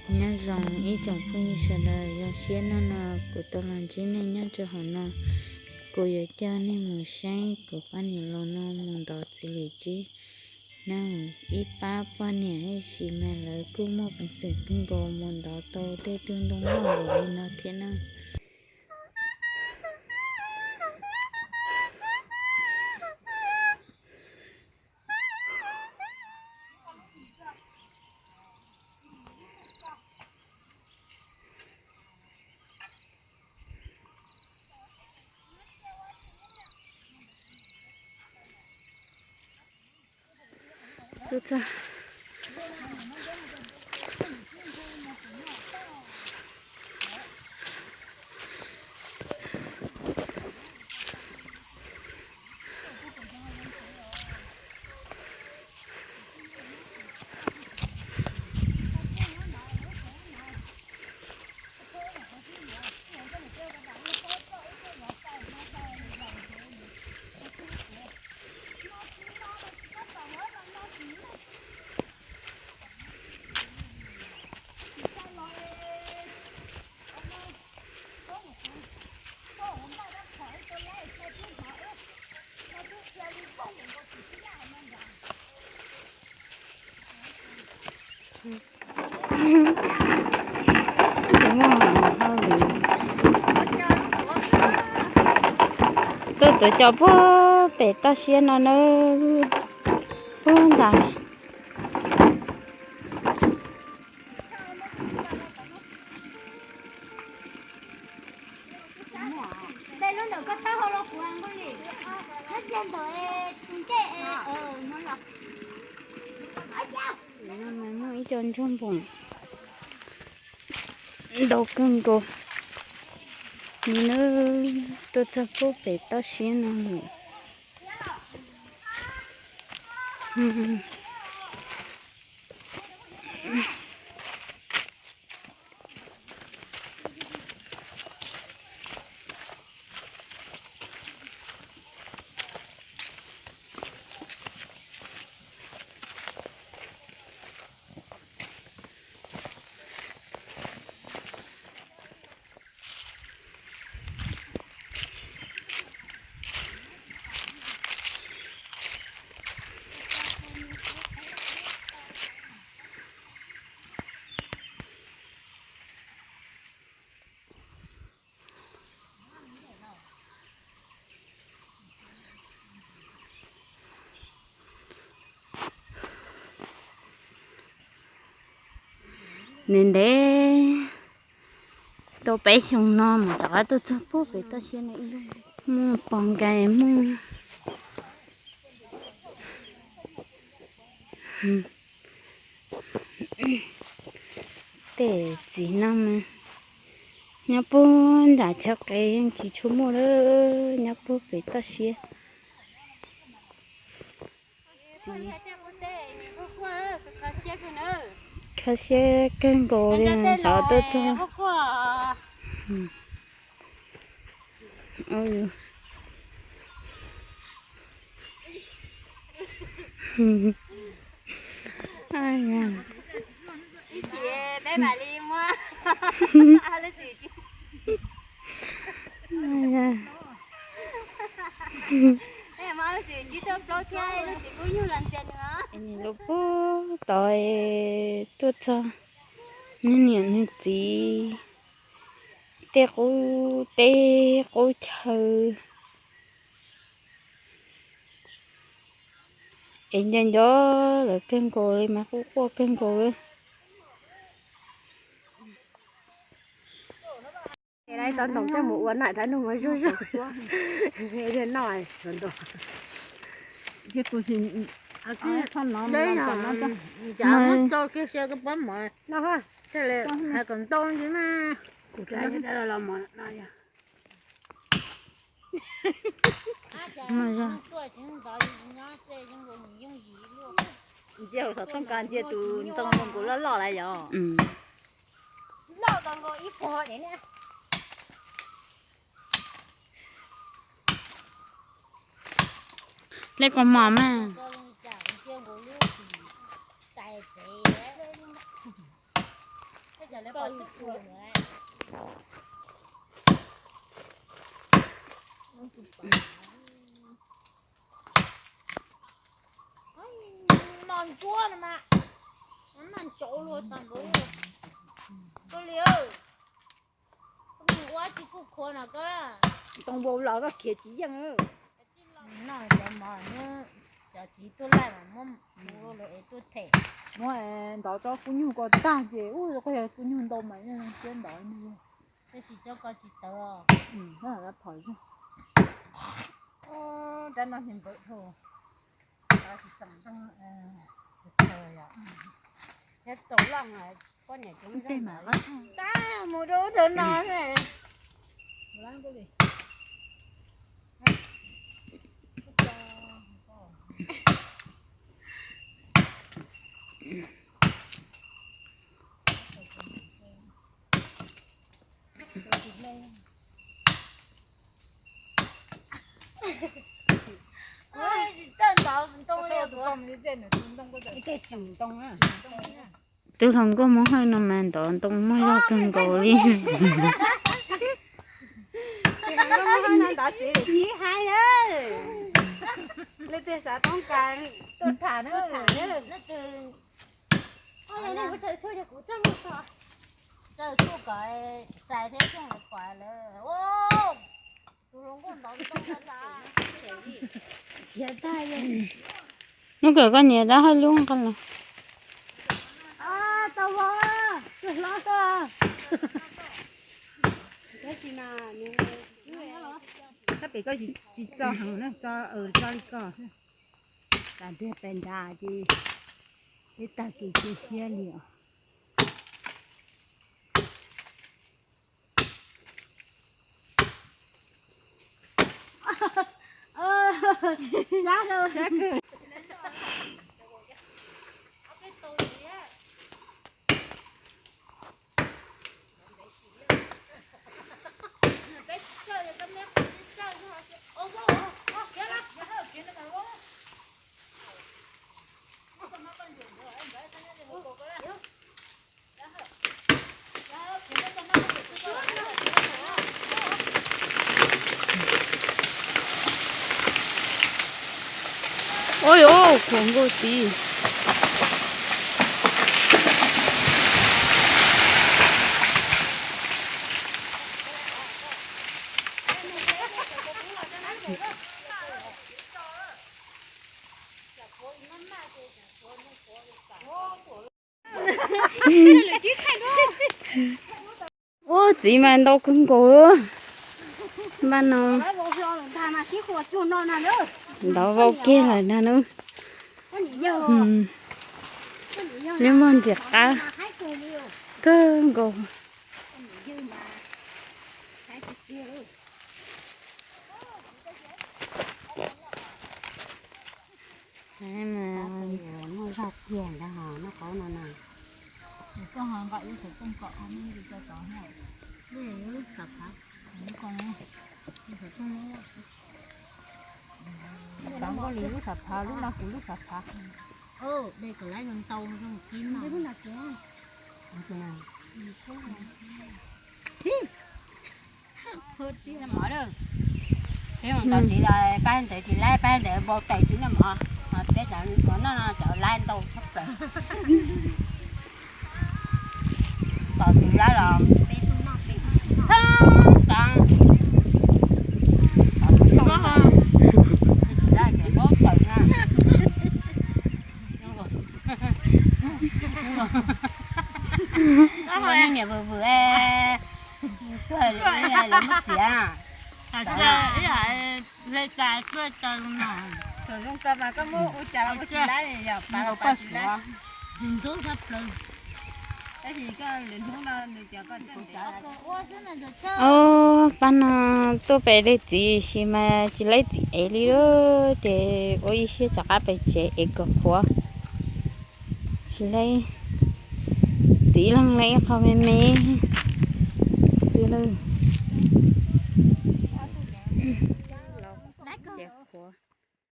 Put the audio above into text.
Nyob zoo ib tsoom phooj ywg sawv daws, zoo siab hnub no kuv tau los ntsib nej nyob rau hauv no. Kuv yuav coj nej mus saib kuv poj niam laus no mus ntov txiv lws tsib na. Ib pab poj niam ib sim mas lawv kuj muaj peev xwm kawg nkaus mus ntov tau tej tug ntoo loj npaum li no thiab na. Tuaj txog. Tuaj tuav cos puag pem toj siab no na, puag nram. Muaj ib co ntsuag npoom ntau kawg nkaus. Nws tuaj txog puag pem toj siab no lawm. Ntev ntev tau peb xyoos no mas rov qab tuaj txog puag pem toj siab no ib lub. Muaj pos nkais muaj tej txiv no mas nyob puag nram chaw qev yeej tsis tshua muaj lawm, nyob puag pem toj siab. Kho siab kawg nkaus li, xyov tuaj txog. Lub puag tod tuaj txog niag niam niag txiv tej qub teb qub chaw es nco nco lawv kawg nkaus li mas quaj quaj kawg nkaus li. Tau ntoos coj mus ua noj thaum ntuj mas zuj zus. Noj thaum no, cas muab tso kiag sia koj pab mov, hais kom ntau ntsis na. Ntsia hauv xov tooj koj ntsia tus ntoo nkaus loj loj lawm yom. Lej kua mom mas. Mos ntsuab no mas, mas ntsaum luag tag npaum. Koj li, koj mus ua tsis kuj khuav no koj. Ntoo vau los koj khiav tsis yeej. Noj cov mov, cov txiv tuaj laij mas muab mus lawv es tuaj them. Muab ntov tsob kub nyuj ko tag ces ub, koj yog kub nyuj ntau mas yeej siab ntov. Tab sis tsob ko tsis tawv. Phom, rab no npawm dhau. Tsis txaus ntoo, tsis txaus loj, poj niam coob zog. Tab mus rau ub rau no. Tus hluas nkauj Hmoob Hawj no mas ntov ntoo muaj zog kawg nkaus li. Tsis hais na, leej twg xav toob kas tuaj tham na. Txawj tuaj kom xais thiab coj los pom lawm. Hnub kawm koj niam dab haj lub nqa los. Tab pem koj tsis txo heev na, tso li koj. Tag ntiag pes nrad ces peb tag kev cia siab li os. Ua yuav khuav nkaus tid. Ua txiv mas ntau kawg nkaus. Npaj no ntov vau kiag lawm na nub. Neb muag ntxim qab kawg nkaus. Muaj zog tiag ntag noj qab no na. Lub sav phav, lub sav phav, lub no kuv lub sav phav. Mov, peb mus tau txiv los pab ntawd tsis laib, pab ntawd npau taws tsis noj mov, peb cov noj no cov laib ntau tshaj plaws. Tom txiv laib los thab tas, tom txiv laib ces npau taws na. Niam vwm vwm, tuag lawv muab txiav na. Ib hais hle cas tuaj tau no. Thaum zoo kawg mas koj muab ua cas los ua tsis laib, yog pab los pab tsis laib. Ob pab no tuaj pem leej txiv sis mas tsis laib txiv ev li lauj, ces ua ib siab rov qab pem tsev ev kom qhuav. Tsis laib txiv, leej laib ib qho me me xwb lauj.